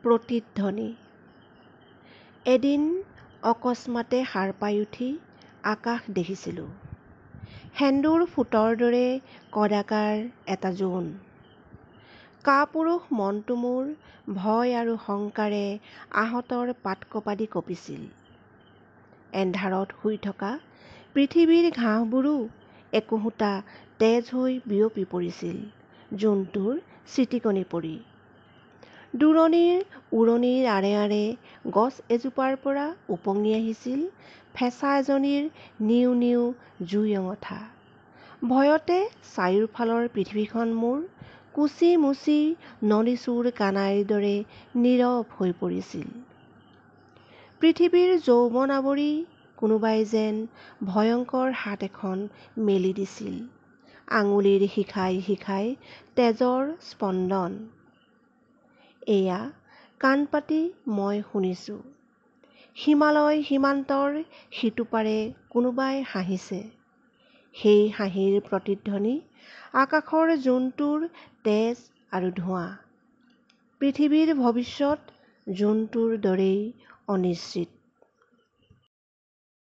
প্ৰতিধ্বনি। এদিন অকস্মাতে সাৰ পাই উঠি আকাশ দেখিছিলোঁ সেন্দুৰ ফোঁটৰ দৰে কদাকাৰ এটা জোন। কাপুৰুষ মনটো মোৰ ভয় আৰু শংকাৰে আঁহতৰ পাত কঁপাদি কঁপিছিল। এন্ধাৰত শুই থকা পৃথিৱীৰ ঘাঁহবোৰো একোসোঁতা তেজ হৈ বিয়পি পৰিছিল জোনটোৰ ছিটিকনি পৰি। দূৰণিৰ ওৰণিৰ আঁৰে আঁৰে গছ এজোপাৰ পৰা ওপঙি আহিছিল ফেঁচা এজনীৰ নিউ নিউ জুই অঙঠা। ভয়তে চাৰিওফালৰ পৃথিৱীখন মোৰ কুচি মুচি ননিচোৰ কানাইৰ দৰে নীৰৱ হৈ পৰিছিল। পৃথিৱীৰ যৌৱন আৱৰি কোনোবাই যেন ভয়ংকৰ হাত এখন মেলি দিছিল, আঙুলিৰ শিখাই শিখাই তেজৰ স্পন্দন। এয়া কাণ পাতি মই শুনিছোঁ, হিমালয় সীমান্তৰ সিটো পাৰে কোনোবাই হাঁহিছে। সেই হাঁহিৰ প্ৰতিধ্বনি আকাশৰ জোনটোৰ তেজ আৰু ধোঁৱা। পৃথিৱীৰ ভৱিষ্যত জোনটোৰ দৰেই অনিশ্চিত।